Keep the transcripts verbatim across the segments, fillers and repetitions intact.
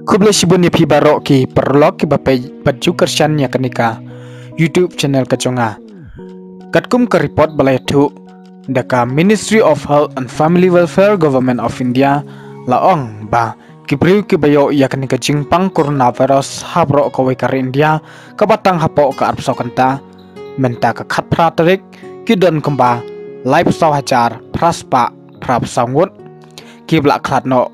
Khublei shibun ïa phi baroh ki paralok kiba peit bad ju kyrshan ïa kane ka YouTube channel ka jong nga. Katkum ka report ba la ïathuh da ka Ministry of Health and Family Welfare, Government of India, la ong ba ki briew kiba ïoh ïa kane ka jingpang coronavirus ha baroh kawei ka ri India, kaba tang hapoh ka arphew kynta mynta ka khatphra tarik, ki don kumba laiphew saw hajar phra spah phraphew saw ngut, kiba la khlad noh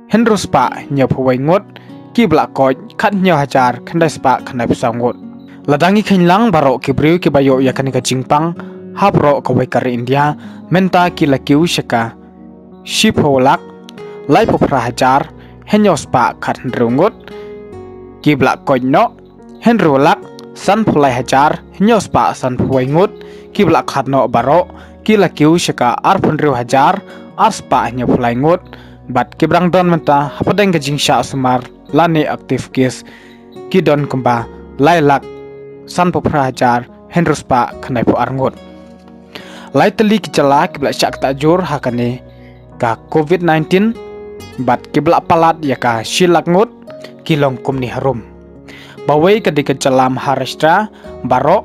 hynriew spah hynñiewphew wei ngut, kiba la koit khathynñiew hajar khyndai spah khyndaiphew saw ngut. Lada ngi kheiñ lang, baroh ki briew kiba ïoh ïa kane ka jingpang ha baroh kawei ka ri India mynta ki la kiew sha ka shiphew lak laiphew phra hajar hynñiew spah khathynriew ngut, kiba la koit noh hynriew lak sanphew lai hajar hynñiew spah sanphew wei ngut, kiba la khlad noh baroh ki la kiew sha ka arphew hynriew hajar ar spah hynñiewphew lai ngut, bad kiba dang don mynta hapdeng ka jingshah sumar lane active case, ki don kumba lai lak sanphew phra hajar hynriew spah khyndaiphew ar ngut. Lai tylli ki jylla kiba la shah ktah jur ha kane ka covid nineteen bad kiba la palat ïa ka shi lak ngut, ki long kumne harum. Ba wei ka dei ka jylla Maharashtra, baroh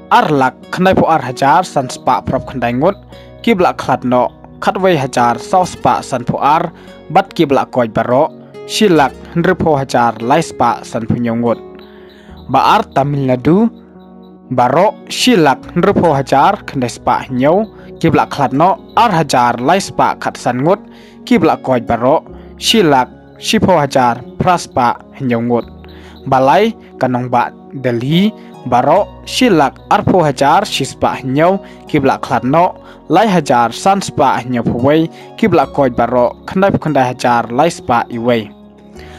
ar lak khyndaiphew ar hajar san spah phraphew khyndai ngut, kiba la khlad noh khatwei hajar saw spah sanphew ar, bad kiba la koit baroh shi lak hynriewphew hajar lai spah sanphew hynñiew ngut. Ba ar Tamil Nadu, baroh shi lak hynriewphew hajar khyndai spah hynñiew, kiba la khlad noh ar hajar lai spah khatsan ngut, kiba la koit baroh shi lak shiphew hajar phra spah hynñiew ngut. Ba lai ka nongbah Delhi, baroh shi lak arphew hajar shi spah hynñiew, kiba la khlad noh lai hajar san spah hynñiewphew wei, kiba la koit baroh khyndaiphew khyndai hajar lai spah iwei.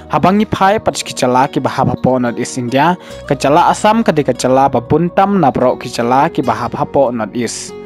Haba ngi phai pat sha ki jylla kiba hap hapoh North East India, ka jylla Assam ka dei ka jylla ba bun tam na baroh ki jylla kiba hap hapoh North East.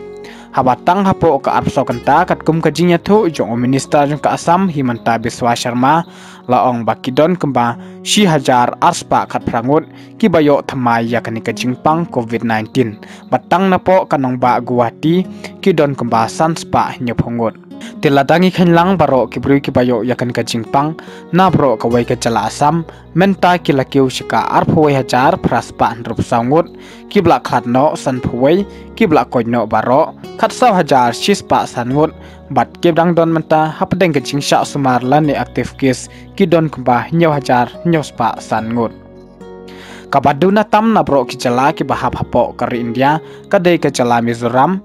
Haba tang hapoh ka arphew saw kynta, katkum ka jingïathuh jong u Minister jong ka Assam, Himanta Biswa Sharma, la ong ba ki don kumba shi hajar ar spah khatphra ngut kiba ïoh thymmai ïa kane ka jingpang covid nineteen. Bad tang napoh ka nongbah Guwahati, ki don kumba san spah hynñiewphew ngut. Te lada ngi kheiñ lang, baroh ki briew kiba ïoh ïa kane ka jingpang na baroh kawei ka jylla Assam mynta ki la kiew sha ka arphew wei hajar phra spah hynriewphew saw ngut, kiba la khlad noh sanphew wei, kiba la koit noh baroh khatsaw hajar shi spah san ngut, bad kiba dang don mynta hapdeng ka jingshah sumar lane active case, ki don kumba hynñiew hajar hynñiew spah san ngut. Kaba duna tam na baroh ki jylla kiba hap hapoh ka ri India ka dei ka jylla Mizoram,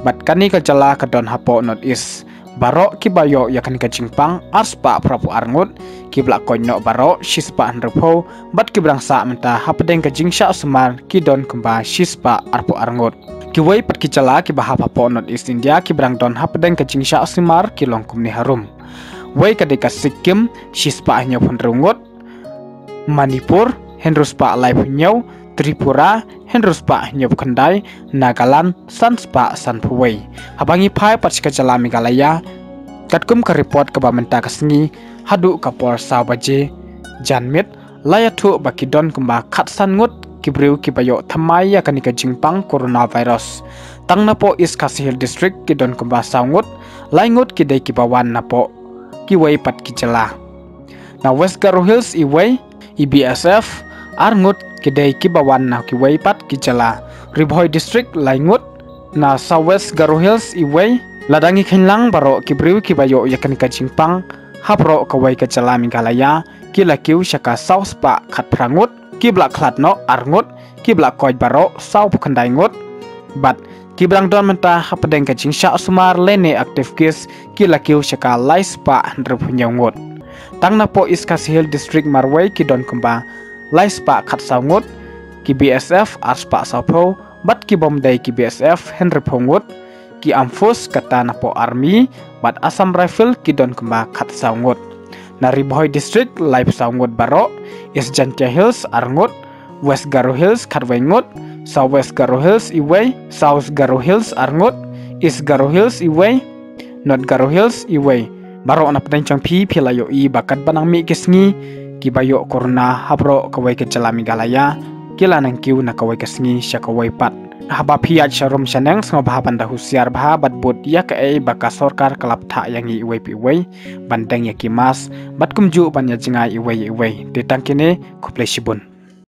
bad kane ka jylla ka don hapoh North East. Baroh kiba ïoh ïa kane ka jingpang ar spah phraphew ar ngut, kiba la koit noh baroh shi spah hynriewphew, bad kiba dang sah mynta hapdeng ka jingshah sumar ki don kumba shi spah arphew ar ngut. Kiwei pat ki jylla kiba hap hapoh North East India kiba dang don hapdeng ka jingshah sumar ki long kumne harum. Wei ka dei ka Sikkim, shi spah hynñiewphew hynriew ngut, Manipur hynriew spah laiphew hynñiew, Tripura hynriew spah hynñiewphew khyndai, Nagaland san spah sanphew wei. Haba ngi phai pat sha ka jylla Meghalaya, katkum ka report kaba mynta ka sngi, haduh ka por saw baje janmiet, la ïathuh ba ki don kumba khatsan ngut ki briew kiba ïoh thymmai ïa kane ka jingpang coronavirus. Tang napoh East Khasi Hills District ki don kumba saw ngut, lai ngut ki dei kiba wan napoh kiwei pat ki jylla. Na West Garo Hills iwei, E B S F, ar ngut ki dei kiba wan na kiwei pat ki jylla. Ri Bhoi District lai ngut, na South West Garo Hills iwei. Lada ngi kheiñ lang, baroh ki briew kiba ïoh ïa kane ka jingpang ha baroh kawei ka jylla Meghalaya, ki la kiew sha ka saw spah khatphra ngut, kiba la khlad noh ar ngut, kiba la koit baroh sawphew khyndai ngut, bad kiba dang don mynta hapdeng ka jingshah sumar lane active case, ki la kiew sha ka lai spah hynriewphew hynñiew ngut. Tang napoh East Khasi Hills District marwei ki don kumba lai spah khatsaw ngut, ki B S F ar spah sawphew, bad ki bym dei ki B S F hynriewphew ngut, ki Armed Force kata napoh Army bad Assam Rifle ki don kumba khatsaw ngut. Na Ri Bhoi District laiphew saw ngut baroh, East Jaintia Hills ar ngut, West Garo Hills khatwei ngut, South West Garo Hills iwei, South Garo Hills ar ngut, East Garo Hills iwei, North Garo Hills iwei. Baroh na pdeng jong phi, phi la ïohi ba katba nang mih ki sngi, kiba ïoh corona ha baroh kawei ka jylla Meghalaya ki la nang kiew na kawei ka sngi sha kawei pat. Haba phi ïaid sharum shaneng, sngewbha ban da husiar bha bad bud ïa kaei ba ka sorkar ka la pynthah ïa ngi iwei pa iwei, ban deng ïa ki mask bad kumjuh ban ïa jngai iwei ïa iwei. Te tang kine, khublei shibun.